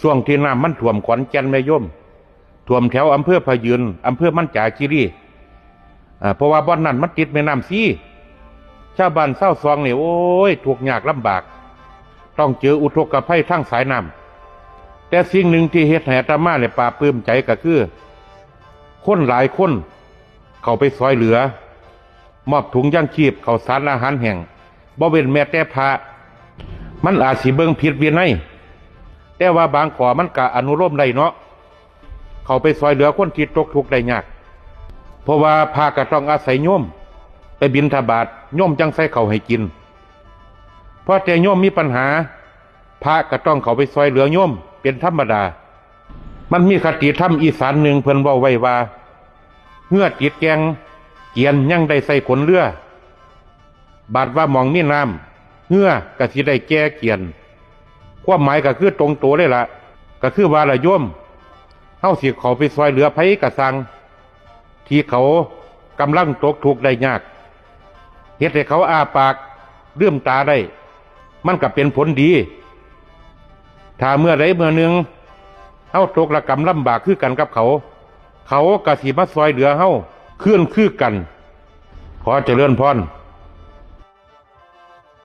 ຊ່ວງທີ່ນ້ຳມັນຖ້ວມຂອນແກ່ນແມ່ໂຍມ ຖ້ວມແຖວອຳເພີພະຢືນ ອຳເພີມັນຈາຄີລີ ເພາະວ່າບ່ອນນັ້ນມັນຕິດແມ່ນ້ຳຊີ. ຊາວບ້ານຊາວຊ່ອງນີ້ ໂອ້ຍ ທຸກຍາກລຳບາກ ຕ້ອງເຈີອຸທົກກະໄພທາງສາຍນ້ຳ. ແຕ່ສິ່ງໜຶ່ງທີ່ເຮັດໃຫ້ອາດຕະມານີ້ປາບປື້ມໃຈກໍຄື ຄົນຫຼາຍຄົນເຂົ້າໄປຊ່ອຍເຫຼືອ ມອບຖົງຢາງຊີບ ເຂົ້າສານ ອາຫານແຫ້ງ ບໍ່ເວັ້ນແມ້ແຕ່ພະ. ມັນອາດຊິເບິ່ງຜິດວິໄນ ແຕ່ວ່າບາງກໍມັນກະອະນຸໂລມໄດ້ເນາະ ເຂົ້າໄປຊ່ອຍເຫຼືອຄົນທີ່ຕົກທຸກໄດ້ຍາກ ເພາະວ່າພະກໍຕ້ອງອາໄສໂຍມໄປບິນທະບາດ ໂຍມຈັ່ງໃສ່ເຂົ້າໃຫ້ກິນ. ພໍແຕ່ໂຍມມີບັນຫາ ພະກໍຕ້ອງເຂົ້າໄປຊ່ອຍເຫຼືອໂຍມເປັນທຳມະດາ. ມັນມີຄະຕິທຳອີສານໜຶ່ງເພິ່ນເວົ້າໄວ້ວ່າ ເຮືອຕິດແກ່ງ ກຽນຍັງໄດ້ໃສ່ຂົນເຮືອ ບາດວ່າໝ່ອງມີນ້ຳ ເຮືອກໍຊິໄດ້ແກ່ກຽນ. ຄວາມໝາຍກໍຄືຕົງໂຕເລີຍລະ ກໍຄືວ່າລະໂຍມ ເຮົາຊິເຂົ້າໄປຊ່ອຍເຫຼືອໃຜກໍຊ່າງ ທີ່ເຂົາກຳລັງຕົກທຸກໄດ້ຍາກ ເຮັດໃຫ້ເຂົາອ້າປາກລືມຕາໄດ້ ມັນກໍເປັນຜົນດີ. ຖ້າເມື່ອໃດເມື່ອໜຶ່ງ ເຮົາຕົກລະກຳລຳບາກຄືກັນກັບເຂົາ ເຂົາກໍຊິມາຊ່ອຍເຫຼືອເຮົາຄືນຄືກັນ. ຂໍຈະເລີນພອນ.